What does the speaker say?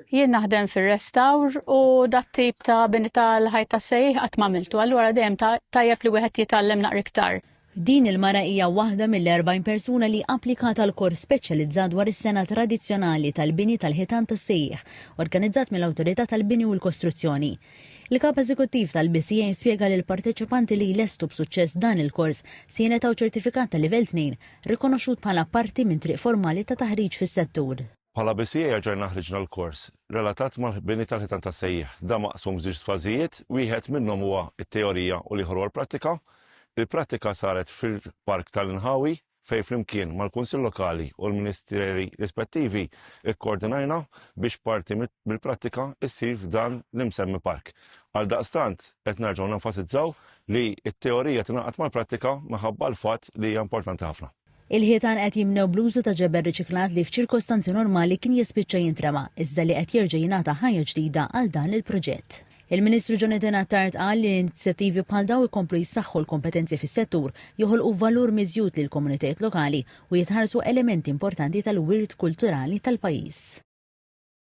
Jien naħdem fir-restawr u dat-tip ta' bini tal-ħajt tas-sejjieħ qatt m'għamiltu, allura dejjem tajjeb li wieħed jitgħallem naqra iktar. Din il-mara hija waħda mill-40 persuna li applikat għal kors speċjalizzat dwar is-sengħa tradizzjonali tal-bini tal-ħitan tas-sejjieħ, organizzat mill-Awtorità tal-Bini u l-Kostruzzjoni. Il-Kap Eżekuttiv tal-BCA spjega li l-parteċipanti li jlestu b'suċċess dan il-kors se jingħataw ċertifikat ta' livell 2 rikonoxxut bħala parti minn triq formali ta' taħriġ fis-settur. Bħala BCA erġajna ħriġna l-kors relatat mal-bini tal-ħitan tas-sejjieħ. Dan maqsum f'żewġ fażijiet, wieħed minnhom huwa t-teorija u l-ieħor huwa l-prattika. Il-prattika saret fil-park tal-inħawi fejn flimkien mal-Kunsill Lokali u l-Ministeri rispettivi kkoordinajna biex parti mill-prattika ssir f'dan l-imsemmi park. Għaldaqstant qed nerġgħu nenfasizzaw li t-teorija tingħaqad mal-prattika minħabba l-fatt li hija importanti ħafna. Il-ħitan qed jimnew bl-użu ta' ġebel riċiklat li f'ċirkostanzi normali kien jispiċċa jintrema, iżda li qed jerġa' jingħata ħajja ġdida għal dan il-proġett. Il-Ministru Jonathan Attard qal li inizjattivi bħal dawn ikomplu jsaħħu l-kompetenzi fis-settur, joħolqu valur miżjud lill-komunitajiet lokali u jitħarsu elementi importanti tal-wirt kulturali tal-pajjiż.